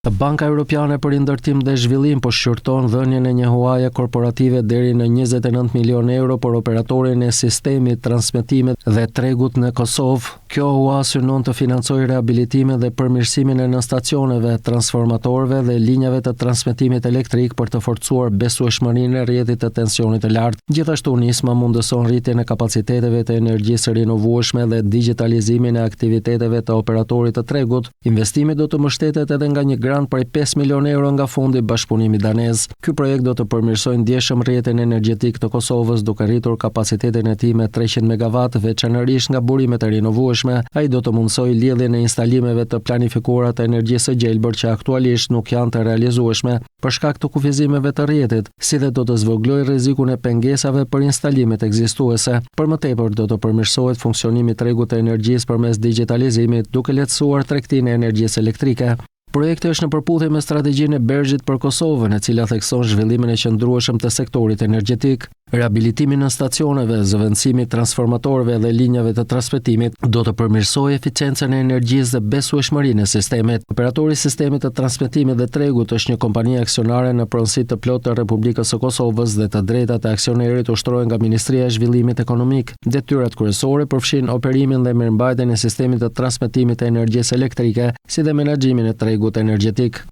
Banka Europiane për Rindërtim dhe Zhvillim po shqyrton dhënien e një huaje korporative deri në 29 milionë euro për operatorin e sistemit transmetimit dhe tregut në Kosovë. Kjo hua synon të financojë rehabilitimin dhe përmirësimin e nënstacioneve, transformatorëve dhe linjave të transmetimit elektrik për të forcuar besueshmërinë e rrjetit të tensionit të lartë. Gjithashtu, nisma mundëson rritjen e kapaciteteve të energjisë së rinovueshme dhe digjitalizimin e aktiviteteve të operatorit të tregut. Investimi do të mbështetet edhe nga një grant prej 5 milionë euro nga Fondi i Bashkëpunimit Danez. Ky projekt do të përmirësojë ndjeshëm rrjetin energjetik të Kosovës, duke rritur kapacitetin e tij me 300 megavat, veçanërisht nga burimet e rinovueshme. Ai do të mundësojë lidhjen e instalimeve të planifikuara të energjisë së gjelbër që aktualisht nuk janë të realizueshme për shkak të kufizimeve të rrjetit, si dhe do të zvogëlojë rrezikun e pengesave për instalimet ekzistuese. Për më tepër, do të përmirësohet funksionimi i tregut të energjisë përmes digjitalizimit, duke lehtësuar tregtinë e energjisë elektrike. Projekti është në përputhje me strategjinë e BERZH-it për Kosovën, e cila thekson zhvillimin e qëndrueshëm të sektorit energjetik. Rehabilitimi i nënstacioneve, zëvendësimi i transformatorëve dhe linjave të transmetimit do të përmirësojë eficiencën e energjisë dhe besueshmërinë e sistemit. Operatori i sistemit të transmetimit dhe tregut është një kompani aksionare në pronësi të plotë të Republikës së Kosovës dhe të drejtat e aksionerit ushtrohen nga Ministria e Zhvillimit Ekonomik. Detyrat kryesore përfshijnë operimin dhe mirëmbajtjen e sistemit të transmetimit të energjisë elektrike, si dhe menaxhimin e tregut energjetik.